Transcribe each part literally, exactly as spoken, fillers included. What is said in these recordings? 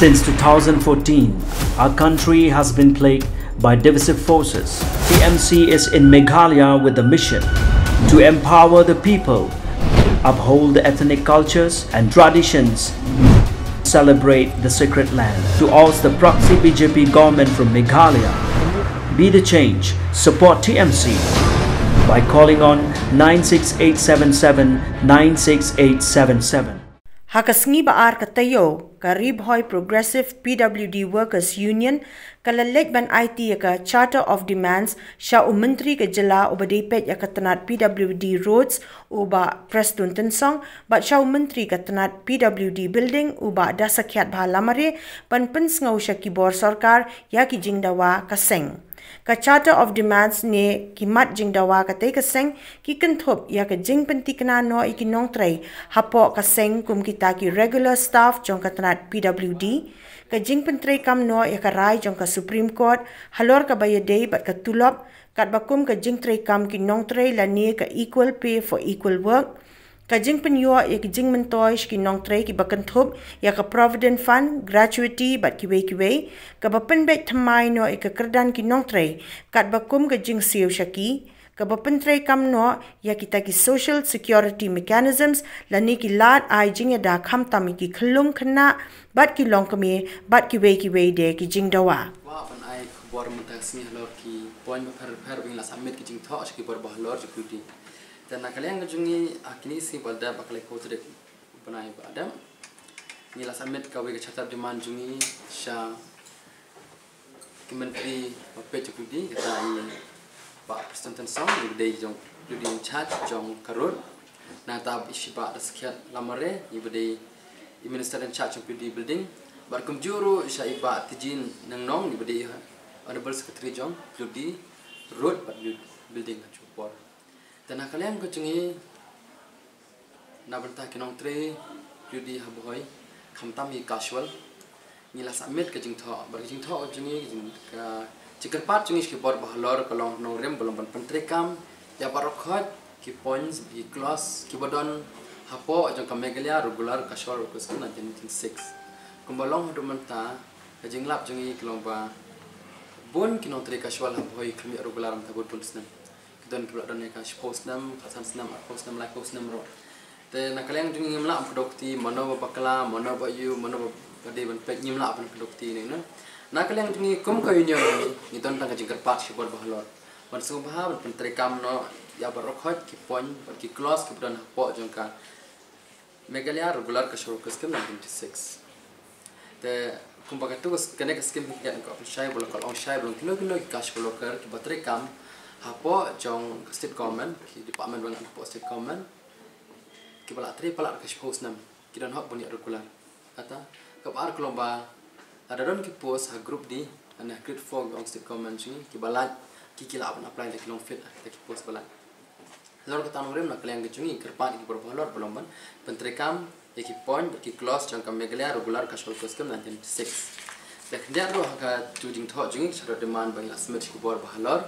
Since two thousand fourteen, our country has been plagued by divisive forces. T M C is in Meghalaya with the mission to empower the people, uphold the ethnic cultures and traditions, celebrate the sacred land, to oust the proxy B J P government from Meghalaya. Be the change, support T M C by calling on nine six eight seven seven nine six eight seven seven. Ha ka sngi ba ar ka taïew, ka Ri Bhoi Progressive P W D Workers Union ka la leit ban aiti ïa ka Charter of Demands sha u Myntri ka jylla uba dei peit ïa ka tnat P W D Roads, u Bah Prestone Tynsong, bad sha u Myntri ka tnat P W D Building, u Bah Dasakhiatbha Lamare, ban pynsngew sha ki bor sorkar ïa ki jingdawa ka seng. Ka Charter of Demands ne ki mat jingdawa katei ka seng ki kynthup ïa ka jingpyntikna noh ïa ki nongtrei hapoh ka seng kum kita ki regular staff jong ka tnat P W D, ka jingpyntreikam noh ïa ka rai jong ka Supreme Court halor kaba ïadei bad ka tulop, katba kum ka jingtreikam ki nongtrei lane ka equal pay for equal work, ka jingpynïoh ïa ki jingmyntoi sha ki nongtrei kiba kynthup ïa ka Provident Fund, gratuity bad kiwei kiwei, kaba pynbeit thymmai noh ïa ka kyrdan ki nongtrei, katba kum ka jingsiew sha ki, kaba pyntreikam noh ïa kita ki social security mechanisms lane ki lad ai jingïada khamtam ïa ki khyllung khynnah bad ki longkmie bad kiwei kiwei de ki jingdawa. Wa ban ai khubor mynta ka sngi halor ki point bapher bapher ba ngi la submit ki jingthoh sha ki bor bahalor jong P W D. Te na ka liang ka jong ngi, ha kine ki sngi ba la dep, ha ka laiphew tarik u bnai ba la dep, ngi la submit kawei ka charter demand jong ngi sha ki myntri ba peit jong P W D, kata i Bah Prestone Tynsong, i ba dei jong P W D in charge jong ka road. Nangta i Bah Dasakhiat Lamare, i ba dei i Minister in charge jong P W D building. Bad kumjuh ruh sha i Bah Tijin Nongnong, i ba dei Honorable Secretary jong P W D road bad building ha ka por. Te na ka liang ka jong ngi, na bynta ki nongtrei P W D ha Bhoi, khamtam ki casual, ngi la submit ka jingthoh, bad ka jingthoh ka jong ngi, ka jing-, ka jingkyrpad jong ngi sha ki bor bahalor ka long nongrim ba long ban pyntreikam ïa baroh khoit ki points, ki clause kiba don hapoh jong ka Meghalaya Regular Casual Workers Scheme nineteen ninety-six. Kumba long haduh mynta, ka jinglap jong ngi ka long ba bun ki nongtrei casual ha Bhoi khlem ïoh regular mynta bun bun snem. Ki don kiba la don ïa ka shiphew snem, khatsan snem, arphew snem, laiphew snem ruh. Te na ka liang jong ngi ngim lah ban kdew kti mano ba bakla, mano ba ïoh, mano ba dei ban peit, ngim lah ban kdew kti ne na. Na ka liang jong ngi kum ka union ngi, ngi don tang ka jingkyrpad sha ki bor bahalor ban sngewbha ban pyntreikam noh ïa baroh khoit ki point bad ki clause kiba don hapoh jong ka Meghalaya Regular Casual Workers Scheme nineteen ninety-six. Te kumba katto ka s-, kane ka scheme ka ngat ka option shai ba long, ka long shai ba long kino kino ki casual worker kiba treikam hapoh jong ka state government, ki department ba ngat hapoh state government, kiba la trei palat ka shiphew snem, ki don hok ban ïoh regular. Kata kaba ar ka long ba lada don ki post ha group D lane ha grade four jong state government jong ngi, kiba lait ki, ki lah ban apply da ki long fit ha kita ki post ba lait. Halor kata nongrim, na ka liang ka jong ngi kyrpad ïa ki bor bahalor ba long ban pyntreikam ïa ki point bad ki clause jong ka Meghalaya Regular Casual Workers Scheme nineteen ninety-six. Te khyndiat ruh ha ka jingthoh jong ngi, ka charter demand ba ngi la submit sha ki bor bahalor,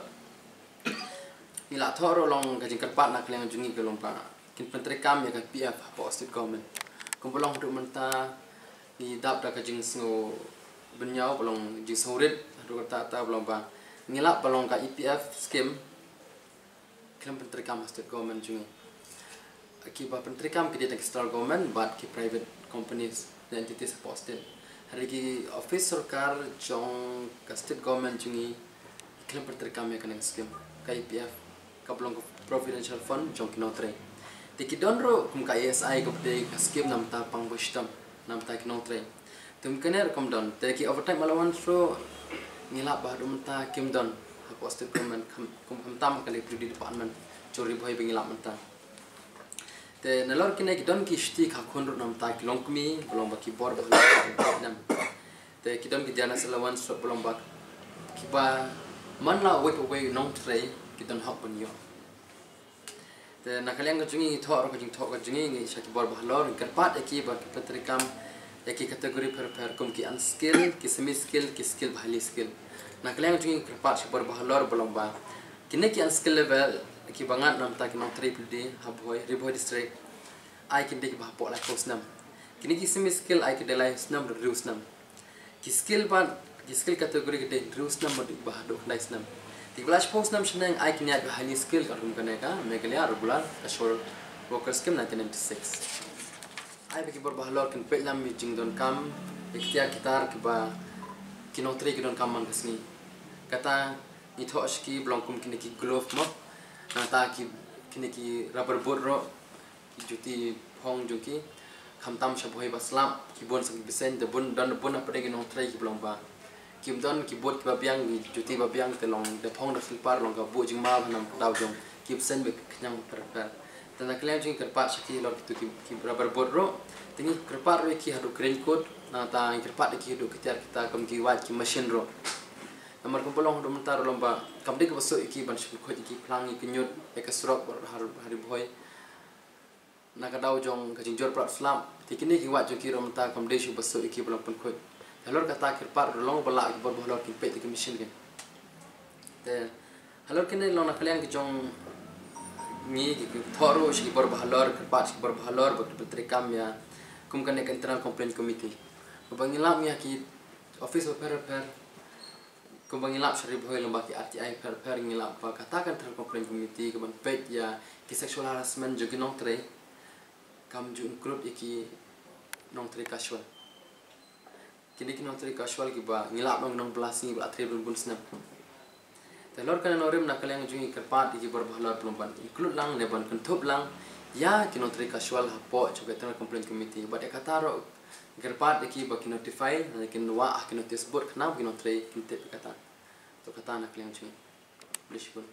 ngi la thoh ruh long ka jingkyrpad na ka liang jong ngi ka long ba kin pyntreikam ïa ka P F hapoh state government. Kumba long haduh mynta ngi dap da ka jingsngew bynñiaw ba long jingsngewrit haduh katta katta ba long ba ngi lap ba long ka E P F scheme khlem pyntreikam ha state government jong ngi. Kiba pyntreikam ki dei tang ki central government bad ki private companies ne entities hapoh state. Hynrei ki office sorkar jong ka state government jong ngi khlem pyntreikam ïa kane ka scheme, ka E P F, kaba long ka providential fund jong ki nongtrei. Te ki don ruh kum ka E S I kaba dei ka scheme na bynta pang ba shitom na bynta ki nongtrei. Te kum kane ruh kam don. Te ki overtime allowance ruh ngi lap ba haduh mynta kim don hapoh state government, kham, kum khamtam ha ka P W D department jong Ri Bhoi ba ngi lap mynta. Te nalor kine ki don ki shuti ka khun ruh na bynta ki longkmie ba long ba ki bor bahalor. Te ki don ki dearness allowance ruh ba long ba kiba man la uwei pa uwei u nongtrei ki don hok ban ïoh. Te na ka liang ka jong ngi, ngi thoh ruh ka jingthoh ka jong ngi, ngi sha ki bor bahalor, ngi kyrpad ïa ki ba ki pyntreikam ïa ki category pher pher kum ki unskilled, ki semi skilled, ki skilled bad highly skilled. Na ka liang ka jong ngi ngi kyrpad sha ki bor bahalor ba long ba kine ki unskilled level kiba ngat na bynta ki nongtrei P W D ha Bhoi, Ri Bhoi District, ai kin dei kiba hapoh laiphew snem. Kine ki semi skilled ai kin dei lai snem, hynriew snem. Ki skill bad ki skill category ki dei hynriew snem bad ba haduh khyndai snem. Te ki ba la shiphew snem shaneng ai ki niat ba highly skill, katkum kane ka Meghalaya Regular Casual Worker Scheme nineteen ninety-six. Ai ba ki bor ba halor kin peit lam ïa ki jingdonkam, ïa ki tiar ki tar kiba ki nongtrei ki donkam man ka sngi. Kata ngi thoh sha ki ba long kum kine ki glove mo. Nangta ki, kine ki rubber boot ruh, ki juti phong jong ki. Khamtam sha Bhoi ba slap, ki bun sa ki bseiñ, da bun, don bun na pdeng ki nongtrei ki ba long ba kim don ki boot kiba biang, ki juti ba biang, te long da phong da slipper, long ka buh jingma ba nam ka daw jong ki bseiñ ba khñiang pher pher. Te na ka liang jong ngi kyrpad sha ki halor kitu ki, ki rubber boot ruh. Te ngi kyrpad ruh ïa ki haduh ki raincoat, nangta ngi kyrpad ïa ki haduh ki tiar kita kum ki wait ki machine ruh. Namar kumba long haduh mynta ruh long ba kam dei kaba suk ïa ki ban shu pynkhuid ïa ki phlang ïa ki ñiut ïa ka surok bad ha ri Bhoi. Na ka daw jong ka jingjur palat slap, te kine ki wait jong ki ruh mynta kam dei shuh ba suk ïa ki ban long pynkhuid. Halor kata kyrpad ruh long ba lah ki bor ba halor kin peit ïa ki machine ki. Te halor kine long na ka liang ki jong ngi ki, ki thoh ruh sha ki bor ba halor, kyrpad sha ki bor ba halor ba ki treikam ïa kum kane ka Internal Complaint Committee. Ba ngi lap ngi ha ki office ba pher pher, kumba ngi lap sha ri Bhoi lyngba ki R T I pher pher, ngi lap ba kata ka Internal Complaint Committee ka ban peit ïa ki sexual harassment jong ki nongtrei kam ju include ïa ki nongtrei casual. Kine ki nongtrei casual kiba ngi lap long ki nongbylla sngi ba la trei bun bun snem. Te halor kane nongrim na ka liang jong ngi kyrpad ïa ki bor ba halor ba long ban include lang ne ban kynthup lang ïa ki nongtrei casual hapoh jong ka Internal Complaint Committee. Bad ïa kata ruh kyrpad ïa ki ba ki notify ne kin wah ha ki notice board khnang ba ki nongtrei kin tip ïa kata. To kata na ka liang jong ngi. Khublei shibun.